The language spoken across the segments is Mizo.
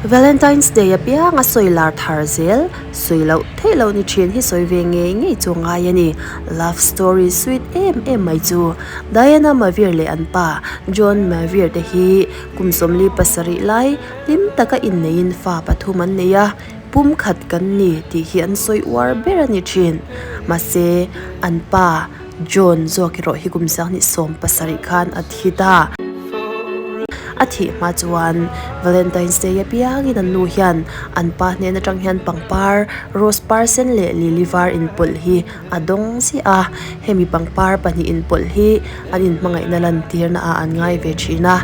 Valentine's Day apiang a sawi lar thar zel, sawi loh theih loh ni thin hi sawi ve ngei ngei chu ngai a ni. Love story sweet em em mai chu. Diana Mavir leh an pa John Mavir te hi kum 47 lai hlim taka inneiin fa pathum an nei a, pum khat kan ni tih hi an sawi uar ber a ni thin. Mahse, an pa John zawk erawh hi kum 2017 khan a thi ta. A thih hma chuan Valentine's Day apiangin an nu hian an pa hnen atang hian pangpar rose par sen leh lily var inpawlh hi a dawng ziah a. Hemi pangpar pahnih inpawlh hi an inhmangaihna lantirna ah an ngai ve thin a.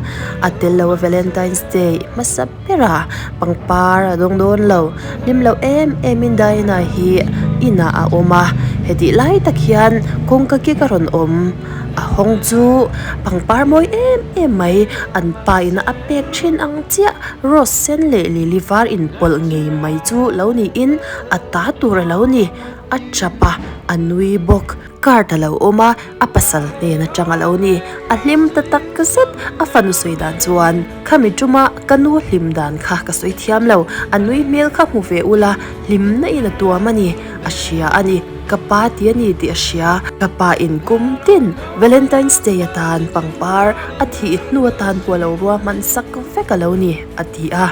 A tel lo a Valentine's Day hmasa bera pangpar a dawng dawn lo. Hlim loh em em in Diana hi inah a awm a. Hetih lai tak hian kawngka kik a rawn awm. A hawng chu pangpar mawi em em mai an pa ina a pek thin ang chiah rose sen leh lily var inpawlh ngei mai chu lo niin a ta tur a lo ni. A tap a, a nui bawk. Card a lo awm a, a pasal hnen atang a lo ni. A hlim ta tak zet a fanu sawi dan chuan khami tuma ka nu hlim dan kha ka sawi thiam lo, a nui hmel kha hmu ve ula hlimna in a tuam a ni, a hria a ni. Ka pa ti a ni tih a hria. Ka pa in kum tin Valentine's Day atan pangpar a thih hnu atan pawh a lo ruahman sak vek a lo ni, a ti a.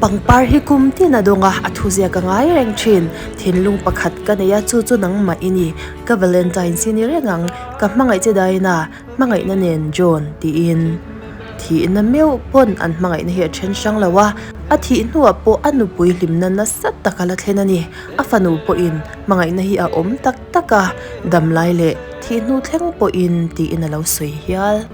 Pangpar hi kum tin a dawng a, a thuziak a ngai reng thin. Thinlung pakhat ka nei a, chu chu nangmah i ni. Ka Valentine's i ni reng ang, ka hmangaih che Diana, hmangaihna nen John, tiin. Thihna meuh pawn an hmangaihna hi a then hrang lo a, a thih hnuah pawh a nupui hlimna nasa tak a la thlen a ni. A fanu pawhin hmangaihna hi a awm tak tak a, damlai leh thih hnu thleng pawhin tiin a lo sawi hial.